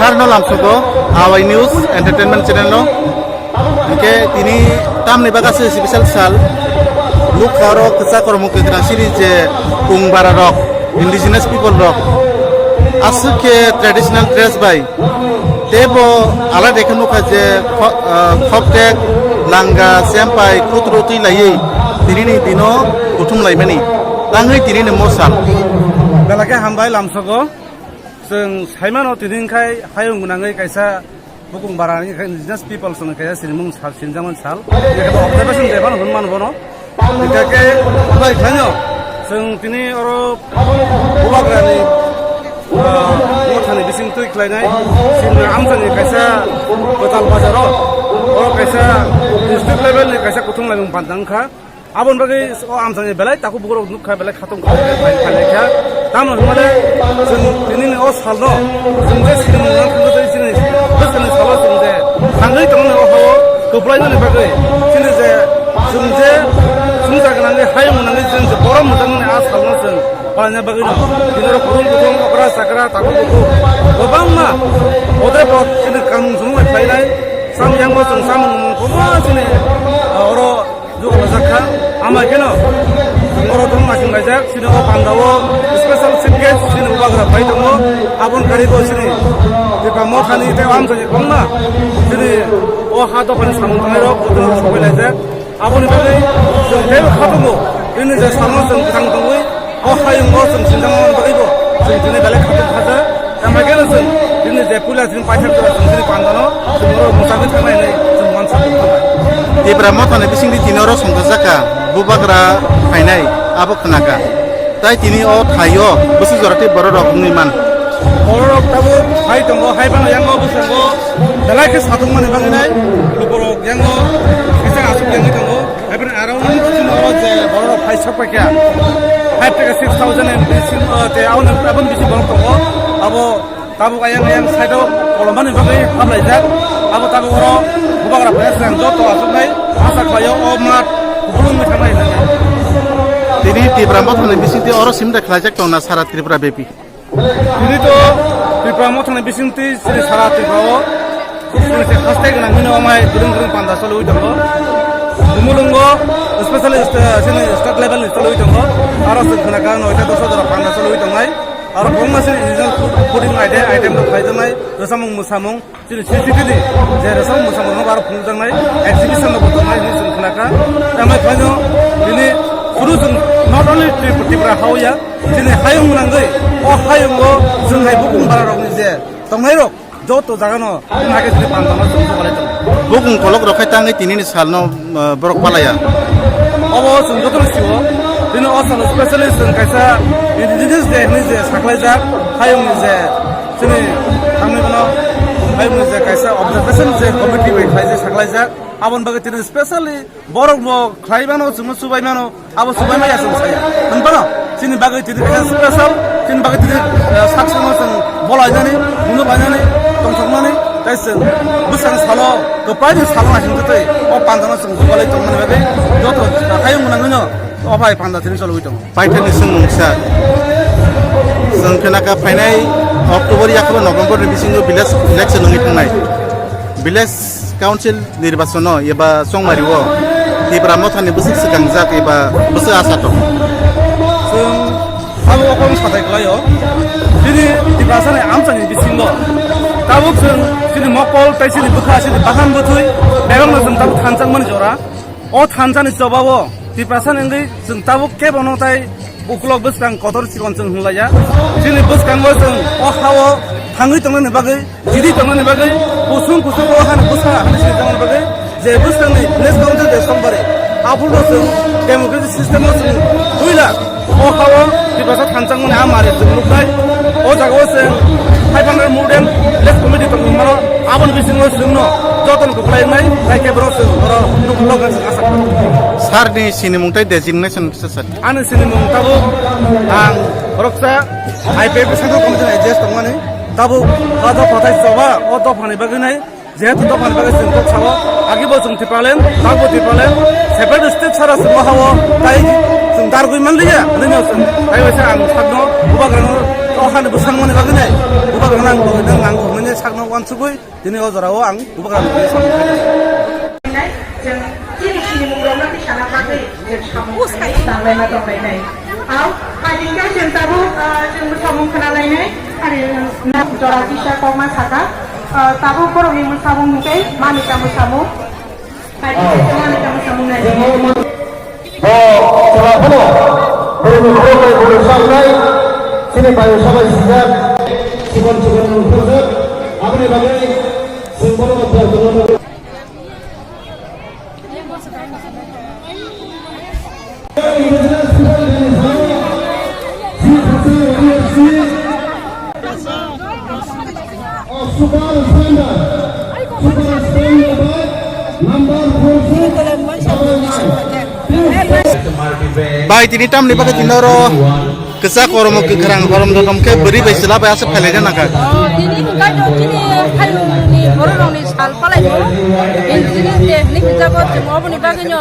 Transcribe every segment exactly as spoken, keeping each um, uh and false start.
Arno lamsogo Awai News Entertainment Channel no. Hingke tini tamni bagase special sal. Nukha oro kwchak kormo kwkhwrang sini je kung bara rok, indigenous people rok. Aswk khe traditional dress bai. Tebo alai dekhe nukha je kho-, ah, khoptek, langa, sempai, kutro twi laiwi tinini dino kuthum laimani. Tangwi tinini mosal. Belai khe hambai lamsogo. Chwng saimano tini khai hayung gwnangwi kaisa bukung barani khai indigenous people chwng kaisa sinimung sal sinjakmani sal. Observation de phano hwnmano bono. Hingke khe bai khaino chwng tini oro bubagrani, ah, mothani bising twi khlainai sinni amchani kaisa kwtal bazaro oro kaisa district level ni kaisa kuthum laimung pantang kha. Aboni bagwi o amchani belai takhuk bukurok nukha, belai khatung kha, belai phai phai kha. Tamo hwnmale chwng tinini o salno chwng je sinimung nang thangwi chini bwskangni salo chwng je thangwi tongmani o hao kwplainani bagwi chini je chwng je chwngsa gwnangwi hayung gwnangwi chwng je borom mwchangmani a salno chwng palaina bagwino tini oro kutung kutung okra chakra takhuk bukhuk kwbangma bodre bo chini kanmung chumung bai phainai. Samyangbo chwng samung kwbangma chini oro Jukalaijak kha, amai kheno oro tong naising laijak, chini o pandao special chief guest chini bubagra phai tongo, aboni karigo chini Tipra Mothani tei amchani kwbangma chini o ha dophani samung tangnai rok jotono rok sokoi laijak, aboni bagwi chwng teibo kha tongo, bini je samung chwng bwthang tongwi o hayungo chwng sinjakma bagwibo chwng tini belai kha tongo kha jak. Tamo khe no chwng bini je puila chini paithak jora chwng chini pandano chwng oro mwchangwi thangnai hinwi chwng uansuk thangnai. Tipra Mothani bisingtwi tini oro songkha jakha bubagra phainai abo khnakha. Tai tini o thaio bwswk jora tei bororok wngwi man. Bororok tabuk hai tongo, hai phano yango bwskango belai khe satung mani bagwi nai. Borok yango kisa aswk yangwi tongo. Haibini around chini oro je bororok phai sok paikha, five theke six thousand and bisi, uh, te aboni, aboni bisi borok tongo. Abo tabuk ayang ayang side o kolomani bagwi hamlaijak. Abo tabuk oro bubagra phai swkang joto aswknai asa khlaio o mat kubulungwi thangnai hinwi. Tini Tipra Mothani bisingtwi oro simda khlaijak tongna sara Tripura bepi. Tini to Tipra Mothani bisingtwi chini sara Tripura o chini se haste gwnang hino amai gurung gurung panda choliwi tongo. Bumulungo special st-, chini state level ni choliwi tongo. Aro chwng khna kha noita dosa jora panda choliwi tongnai. Aro kwbangma chini indigenous food, fooding item, item rok khlai tongnai. Rwchapmung mwsamung. Chini C C T V ni je rwchapmung mwsamung rok aro phunukjaknai, exhibition rok bo tongnai hinwi chwng khna kha. Tamo phaino bini phuru chwng not only Trip-, Tripura ha o ya, chini hayung nangwi o hayungo chwng hai bukung bara rokni je tongnai rok joto jagano wng hai khe chini pandano chwng jugalai tongo. Bukung kolok rok khai tangwi tinini salno, uh, borok palaya. Obo chwng jotono sio, bini o salo specially chwng kaisa indigenous day hinwi je saklaijak, hayungni je Chini tangwi bono hayungni je kaisa observation je committee bai khlai je saklaijak, aboni bagwi tini specially borok bo khlai mano, chwngno chubai mano, abo chubai maya chwng saya. Hwnphano chini bagwi tini kaisa special, chini bagwi tini, eh, sak songno chwng bolainani, munu bainani, tongthoknani, tei chwng bwskangni salo, kwplaini salo naisingtwi tei o pandano chwng jugalai tongmani bagwi joto hayung nangwino o bai panda tini cholwi tongo. Paithakni swngmung sa. Chwng khe naka phainai October yakhwbo November ni bisingo village election wngwi thangnai. Village council nirbachano eba chongmario Tipra Mothani bwswk swkangjak eba bwswk asa tong. Chwng abo okhorno sathai khlaio. Bini Tiprasani amchaini bisingo tabuk chwng chini mokol tei chini bwkha chini bahan bwthwi bebakno chwng tabuk thanjakmani jora. O thansani chobao Tiprasa ni wngwi chwng tabuk kebono tai ukulok bwskang kotor chikon chwng hwnlaiya. Chini bwskango chwng o hao thangwi tongnani bagwi, jidi tongnani bagwi, kusung kusung o hani bwsa hani sini tongnani bagwi, je bwskangni village council de Songbari, aphuru chwng democratic system o chwng twi lakh. O hao Tiprasa thanchangmani a mari chwng nuknai. O jagao chwng five hundred more than less committee tongwi mano. Aboni bisingo chwngno jotono kwplai wngnai, tai khe borok chwng oro nukmung logo chwng asa kha. Sir ni sinimung tei designation kisa sir. Ani sinimung tabuk ang khoroksa I P F T Central Committee ni I G S tongmani. Tabuk o dopha tai choba, o dophani bagwi nai. Jehetu dophani bagwi chwng kok sao, agibo chwng Tipraland, tabukbo Tipraland, separate state sara chwng o hao tai chwng dargwi manliya, hwnwi no chwng tai waisa ang sakno bubagrano o O hani bwsang mani bagwi nai, bubagra nang tongwi nang nang tongmani sakno uansugwi, tini o jorao ang bubagra nang tongwi sakno. Chini chini mungrokno tisana bagwi chwng samung khlai tanglaima tonglainai. Au, hai hwnkhe chwng tabuk, ah, chwng samung khnalainai. Hari, ah, jora kisa kokma saka, ah, tabuk borokni mwsamung hwnkhe Manika mwsamung. Bo chwla phano borokni khoroknwi borok saknai, chini bayung sabai sijak, chikon chikon wngkha, aboni bagwi chwng bono. Bai, tini tamni bagwi tini oro kwchak korom kwkhwrang korom dodom khe bwrwi bai chwla bai aswk phailai nangkha. Oh, tini hwnkhe to chini hayungni bororokni sal palaio. Independence Day hinwi hwnjago, chwng oboni bagwino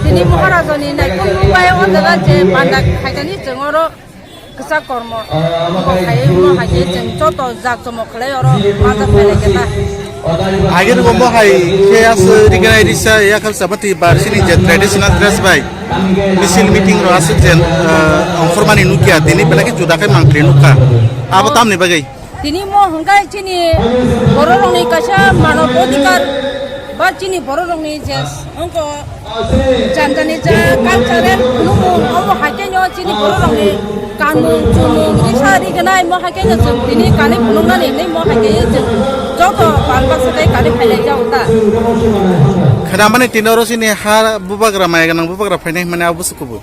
tini Maharajani naikolmung bai o jaga je panda khaitani chwng oro kwchak kormo. Omo khaiwi omo hai khe chwng joto jak jomok khlai oro manjak phailai khe ta. Agir omo hai khe aswk rignai risa yakhal sabati bar sini je traditional dress bai misil meeting rok aswk je, eh, ongkhormani nukya, tini belai khe juda khe mangpili nukha. Abo tamni bagwi? Tini mo hwnkhe chini bororokni kaisa manob adhikar ba chini bororokni je wngkha jani jani ja cultural phunukmung, omo hai khe no chini bororokni kanmung chumung risa rignai, mo hai khe no chwng tini kanwi phunuknani hinwi mo hai khe chwng joto bal baksa tei kanwi phailai jago ta. Khnamani tini oro chini ha bubagra, maya gwnang bubagra phainai hwnmani abo bwswk kubui.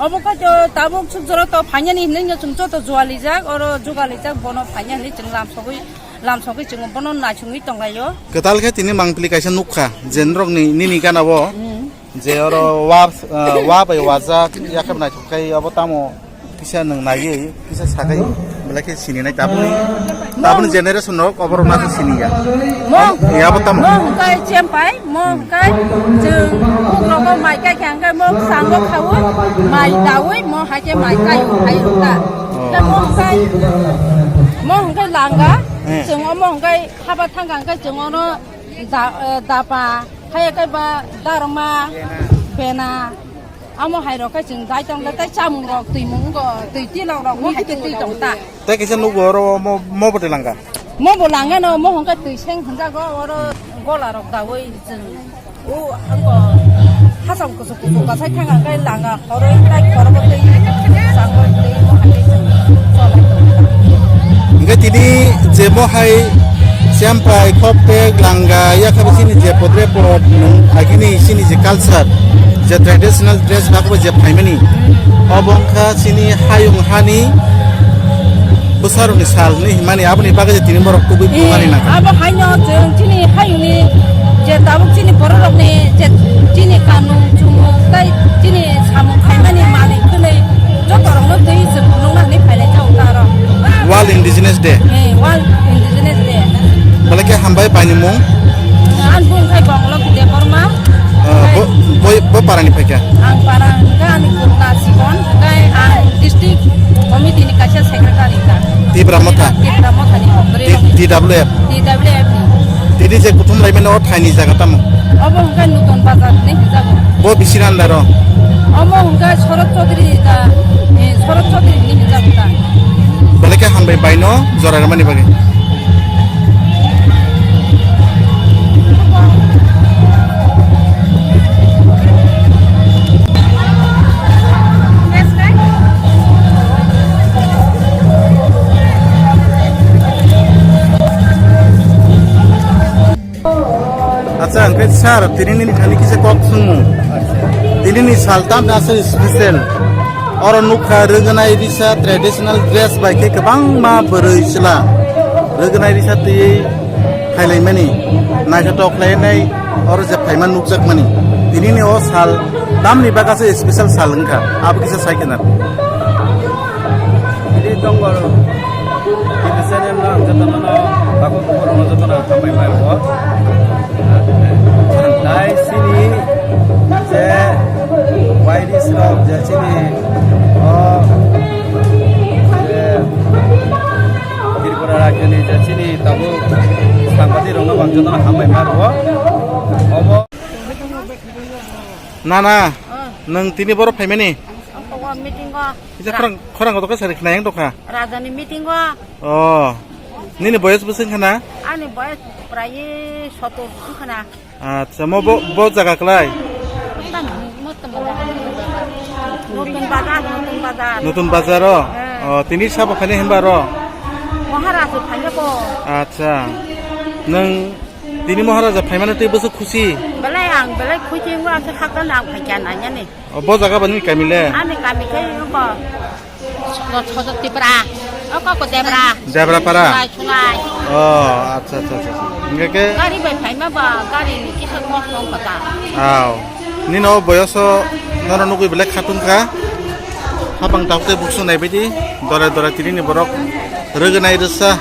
Obo khe to tabuk suk jora to phainani hinwi no chwng joto jualijak, oro jugalijak, bono phainani chwng lamsogwi, lamsogwi chwng bono naisingwi tonglaio. Kwtal khe tini mangpili kaisa nukha, je norokni nini gana o, hmm, je oro wa, ah, wa bai wajak, yakhe naithok khai obo tamo kisa nwng naiwi. Kisa sakai belai khe sininai tabukni, tabukni generation rok oborok naso siniya. Mo, ya bo tamo. Mo hwnkhe chempai, mo hwnkhe chwng bugrogo mai kai khe hwnkhe mo sango khaui, mai daui, mo hai khe mai kai hai rwkha. Oh. Khe mo hwnkhe, mo hwnkhe langa, eh, chwng omo hwnkhe haba thangkha hwnkhe chwng ono da, eh, dapa, hai khe ba darma, bena. Amo hai rok khe chwng dai tong tei chamung rok, twi mung go, twi tilok rok mo hai khe twi tong ta. Tei kaisa nugo oro mo, mo bwtwi langkha. Mo bo langya no, mo hwnkhe twi seng hwnjago, oro gola rok daui chwng. O hwnko hacham kuchuk kuchuk kasai thanga khe langa horoi tai khorogo twi chakoi twi mo hai khe chwng cholai tong ta. Hingke tini je mo hai Siampai, khoptek, langa, yakha bo chini je potre pot, nung agini chini je culture, je traditional dress, bak bo je phaimani, obo wngkha chini hayung hani bwsarokni sal hinwi himani, aboni bagwi je tini borok kubui phunuknani nangkha. Abo haino chwng chini hayungni je tabuk chini bororokni je chini kanmung chumung tei chini samung khaimani manwi khwnwi jotorokno twi chwng phunukna hinwi phailai jago ta aro. World Indigenous Day. Eh, World Indigenous Day. Belai khe hambai, baini mung? Ang bung khai Bonglo Debbarma. Ah, bo, bo, bo parani phaikha? Ang para hwnkha ani Gupta Sikon, hwnkhe ang district committee ni kaisa secretary ka. Tipra Motha? Tipra Motha ni hokdri. T-, T W F? T W F ni. Tini je kuthum laimani o thaini jaga tamo? Obo hwnkhe Nuton Bazar ni hwnjago. Bo bisini andaro? Omo hwnkhe Sorot Chaudhary da, eh, Sorot Chaudhary ni hwnjago da. Belai khe hambai baino jora rwmani bagwi. Acha, hwnkhe sir, tini nini thani kisa kok swngmung. Tini ni sal tamni aswk special. Oro nukha rwgwnai risa traditional dress bai khe kwbangma bwrwi chwla rwgwnai risa twiwi phailaimani, naithotok khlainai oro je phaima nukjakmani. Tini ni o sal tamni bagwi se special sal wngkha, abo kisa sai khna. Tini tongo aro. Tini channel no ang jotono no, bago bukurok no jotono hambai bai bo. Tei chini je Y D C rok je chini o je Chini je chini tabuk sangbadirokno ang jotono hambai ma rwo. Obo. Nana, oh, nwng tini boro phaimani? Ang tongo meeting o. Kisa ra- khorang, khorang kotor khe sari khna yang tongkha. Rajani meeting o. Oh. Nini boyes bwswk wngkha na? Ani boyes prai sotur wngkha na. Acha, mo bo, bo jaga klai? Nutun Bazar, Nutun Bazar. Nutun Bazar o? Eh. Oh, tini sabo khaini himba ro? Maharaja phaina ko. Acha. Nwng tini Maharaja phaimano tei bwswk khusi? Belai ang belai khusi wngwi ang khe khakchangno ang phaikha nainani. Oh, bo jaga bani kami le? Ani kami khe ko. Sodor Tripura. Oko ko Debra. Debra para? Sulai, Sulai. Oh, acha, acha, acha, acha. Hingke ke? Gari bai phaima ba, gari ni kisa kosto wngkha ta. Aw. Nino boyoso nono nugui belai khatungkha. Hapang tabuk tei buksu naibaidi. Dore dore tini ni borok. Rwgwnai rwsa.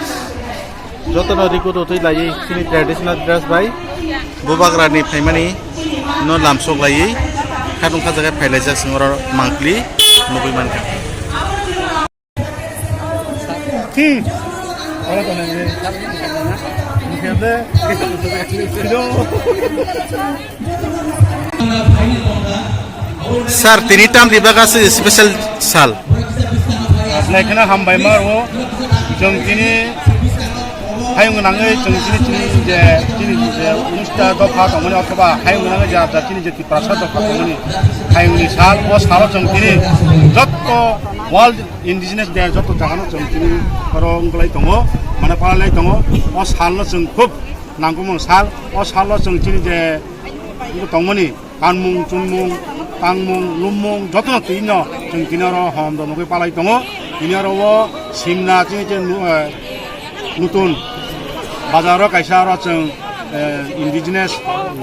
Jotono rikututwi laiwi chini traditional dress bai bubagrani phaimani no lamsok laiwi khatungkha jaga phailaijak chwng oro mangpli nugui mankha. Hmm. Sir, tini tamni bagwi se special sal. Naikhe hambai ma rwo. Chwng tini hayung nangwi chwng tini, chini je, chini je unis ta dopha tongmani othoba hayung nangwi je, je chini je Tiprasa dopha tongmani hayungni sal, o salo chwng tini jotto World Indigenous Day jotto jagano chwng tini oro wngwlai tongo, mane palalai tongo. O salno chwng khub nangkukmani sal, o salo chwng chini je tongmani kanmung, chunmung, tangmung, lummung, jotono twi no chwng tini oro hom do nugwi palai tongo. Tini oro o simna chini je nu-, eh, nutun bazar o kaisa oro chwng, eh, indigenous,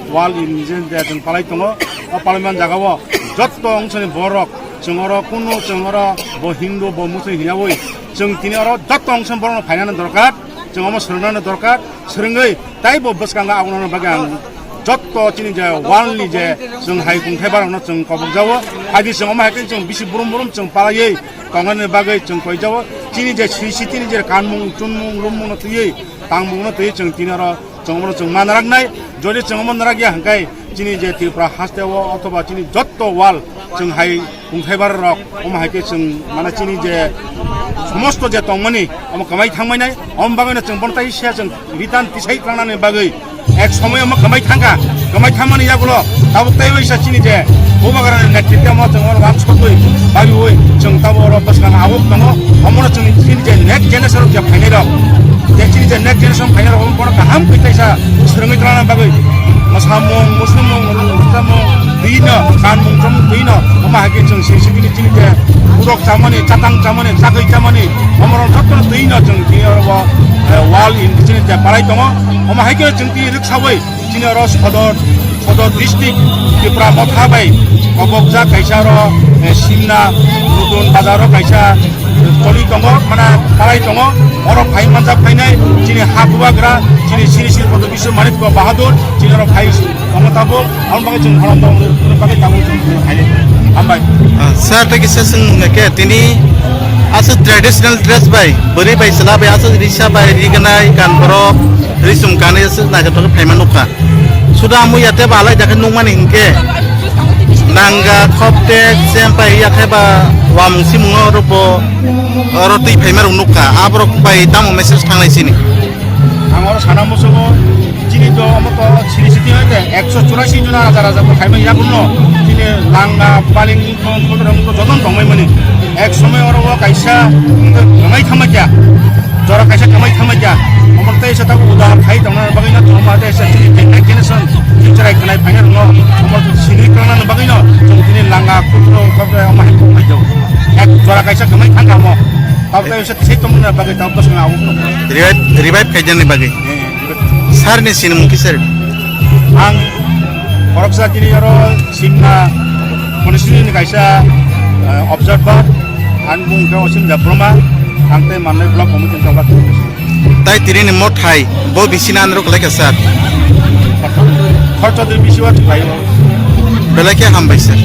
world indigenous day chwng palai tongo. O palaiman jaga o jotto ongsoni borok chwng oro kunu chwng oro bo Hindu bo Muslim hiyawi chwng tini oro jotto ongsoni borokno phainani dorkar, chwng omo swrwngnani dorkar, swrwngwi taibo bwskango aboni bagwi ang jotto chini je world ni je chwng hai kungthai barokno chwng kobok jago. Haidi chwng omo hai khe chwng bisi brum brum chwng palaiwi tongna bagwi chwng koi jago. Chini je sri sitini je kanmung, chunmung, lummung no twiwi, tangmung no twiwi chwng tini oro chwng omo no chwng ma narak nai. Jodi chwng omo narak ya hwnkhe chini je Tripura haste o othoba chini jotto world chwng hai kungthai barok rok, omo hai khe chwng mane chini je somosto je tongmani omo kwmai thangmani, omo bagwi no chwng bono tai se chwng return tisai tlangnani bagwi ek somoy omo kwmai thangkha, kwmai thangmani yagulo tabuk tei waisa chini je bubagrani netritwmo chwng oro rang sokwi babiwi chwng tabuk oro bwskang awuk tongo, omono chwng chini je next generation rok je phainai rok je chini je next generation phainai rok omo bono kaham khe taisa swrwngwi tlangnani bagwi mwsamung, muslumung, rwchapmung, twi no, kanmung, chomung twi no, omo hai khe chwng siri siri chini je, purok chamani, chatang chamani, chakwi chamani, omo rok joto no twi no chwng tini oro bo, eh, world indigenous day palai tongo. Omo hai khe chwng tini rwksawi, chini oro sodor, sodor district, Tipra motha bai, kobokjak kaisa oro, eh, simna, nutun bazar o kaisa, choli tongo, mana palai tongo, oro phai manjak phainai, chini ha bubagra, chini siri siri kotor Biswa Manik Bahadur, chini oro phai tongo tabuk, aboni bagwi chwng khorang tongo, aboni bagwi tabuk chwng phai hambai. Ah, sir, tei kisa swng ke tini aswk traditional dress bai, bwrwi bai chwla bai aswk risa bai rignai kan borok, risum kanwi aswk naithotok khe phaima nukha. Suda amui ya tei ba alai da khe nukmani hinkhe nanga khopte chempai ya khe ba wamung simung oro bo oro twi phaima rok nukha. Aborok bai tamo message thanglai sini? Ang oro sana musugo chini do omo to sini siti hoite ekso churasi jona raja raja bo khaima ya kunno chini langa paling ko ko rong ko joton tongmai mani. Ek somoi oro o kaisa tongmai thangma kya. Jora kaisa kamai thangma kya, omo tei sa tabuk uda khai tongna bagwi no tongma tei sa chini next generation future ai khnai phaina rwno omo sini tongna bagwi no chwng tini langa kutro kok omo hai kok hai jago. Ek jora kaisa kamai thangka mo, tabuk tei sa sei tongna bagwi tabuk bwswk abo. Revive, revive khaijani bagwi. Eh, revive. Sir ni sinimung kisa? Ang khoroksa tini oro Simna constituency ni kaisa, eh, observer, ani mung khe Osim Debbarma, ang tei Mannai block committee ni tongkha. Tai tini ni mothai bo bisi na anrok lai kha sir? Khoroksa tini bisi wa thwlai o. Belai khe hambai sir.